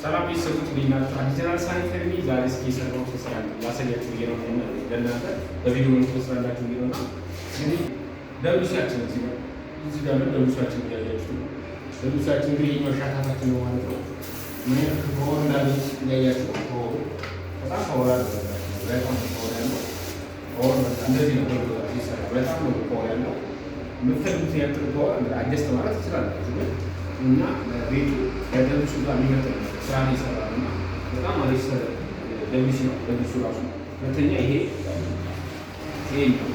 ሰላም ቤተሰቦች፣ እንዴት ናችሁ? አዲስ ጀነራል ሳኒተሪ ዛሬ እስኪ የሰራሁትን ስራ ላሳያችሁ ብዬ ነው፣ ለእናንተ በቪዲዮ መልኩ ስራላችሁ ብዬ ነው። እና እንግዲህ WC ያችን እዚህ ጋር ነው። WC ያችን እያያችሁ ነው። WC ያችን እንግዲህ ይኸኛው ሻካታችን ነው ማለት ነው። ምን ያክል power እንዳለ እያያችሁ ነው። Power ኡ በጣም power አለ። በጣም power ያለው power በቃ እንደዚህ ነው ሲሰራ፣ በጣም ነው power ያለው። የምትፈልጉትን ያክል power adjust ማለት ትችላላችሁ፣ ግን እና ለቤቱ ለ WC ኡ ጋር የሚመጥን ስራ ነው የሰራነው እና በጣም አሪፍ WC ነው WC ኡ ራሱ። ሁለተኛ ይሄ ነው፣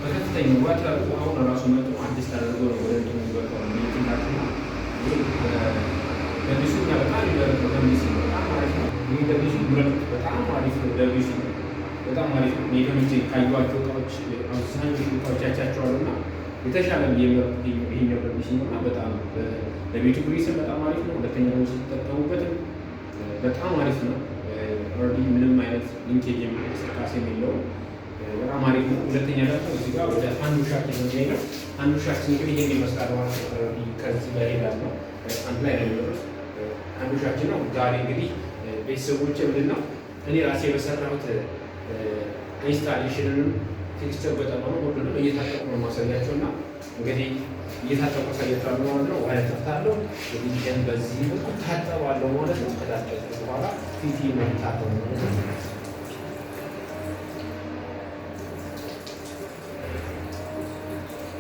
በከፍተኛ water ውሃውን ራሱ መጥኖ adjust አድርጎ ነው ወደ እንትኑ የሚበቃው ነው። ይሄ WC ኡ እኛ በጣም የሚመረጠው WC ነው። በጣም አሪፍ ነው። ይሄ WC ምረጡት። በጣም አሪፍ ነው። WC ነው። በጣም አሪፍ ነው። እኔ የተመቸኝ ካየኋቸው እቃዎች አብዛኞቹ እቃዎች ያቻቸዋለሁ እና የተሻለ የመረጡት ይሄኛው WC ነው እና በጣም ለቤቱ ግሪስን በጣም አሪፍ ነው። ሁለተኛ ደግሞ ስትጠቀሙበትም በጣም አሪፍ ነው። Already ምንም አይነት leakage እንቅስቃሴ የለውም። በጣም አሪፍ ነው። ሁለተኛ ደግሞ እዚህ ጋር ወደ hand wash ኣችን ነው የሚሄደው። Hand wash ኣችን እንግዲህ ይሄን ይመስላል ማለት ነው። Already ከዚህ ጋር ይሄዳል ነው፣ አንድ ላይ ነው የሚመጡት። Hand wash ኣችን ነው። ዛሬ እንግዲህ ቤተሰቦች ምንድን ነው እኔ ራሴ በሰራሁት installation ንም fixture ገጠማ ነው፣ ሁሉንም እየታጠቁ ነው ማሳያቸው እና እንግዲህ እየታጠቁ አሳያቸዋለሁ ማለት ነው። ውሃ ተፍታለሁ፣ እንግዲህ ይህን በዚህ መልኩ ታጠባለሁ ማለት ነው። ከታጠብኩ በኋላ ፊቴ ነው የምታጠበው ማለት ነው።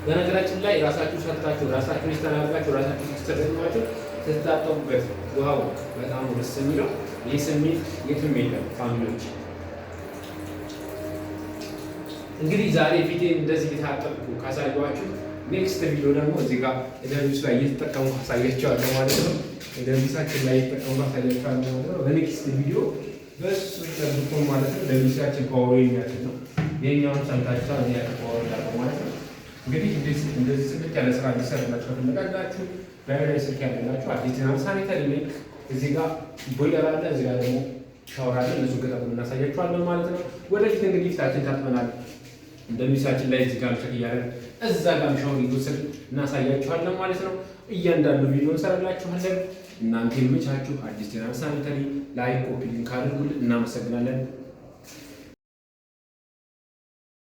በነገራችን ላይ ራሳችሁ ሰርታችሁ፣ ራሳችሁ install አድርጋችሁ፣ ራሳችሁ fixture ገጥማችሁ ስትታጠቡበት ውሃው በጣም ደስ የሚለው። ይህ ስሜት የትም የለም family ዎች። እንግዲህ ዛሬ ፊቴን እንደዚህ እየታጠብኩ ካሳየኋችሁ next ቪዲዮ ደግሞ እዚህ ጋር WC ላይ እየተጠቀሙ አሳያቸዋለሁ ማለት ነው። WC ኣችን ላይ እየተጠቀሙ አሳያቸዋለሁ ማለት ነው። በ next ቪዲዮ በሱ ጠብቁ ማለት ነው። WC ያችን power የሚያክል ነው። የኛውን ሰምታችኋል፣ ምን ያክል power እንዳለው ማለት ነው። እንግዲህ እንደዚህ ጽድት ያለ ስራ እንዲሰራላችሁ ከፈለጋችሁ ላይ ላይ ስልክ ያለላችሁ አዲስ ጀነራል ሳኒተሪ ላይ እዚህ ጋር ቦይለር አለ፣ እዚህ ጋር ደግሞ ሻወር አለ። እነሱ ገጣጥመን እናሳያችኋለን ማለት ነው። ወደፊት እንግዲህ ፊታችን ታጥበናል። WC ኣችን ላይ እዚህ ጋር check እያደረግን እዛ ጋር ሻወር እየወሰድን እናሳያችኋለን ማለት ነው። እያንዳንዱ ቪዲዮ እንሰራላችኋለን። እናንተ ይመቻችሁ። አዲስ ጀነራል ሳኒተሪ like፣ copy link አድርጉልን። እናመሰግናለን።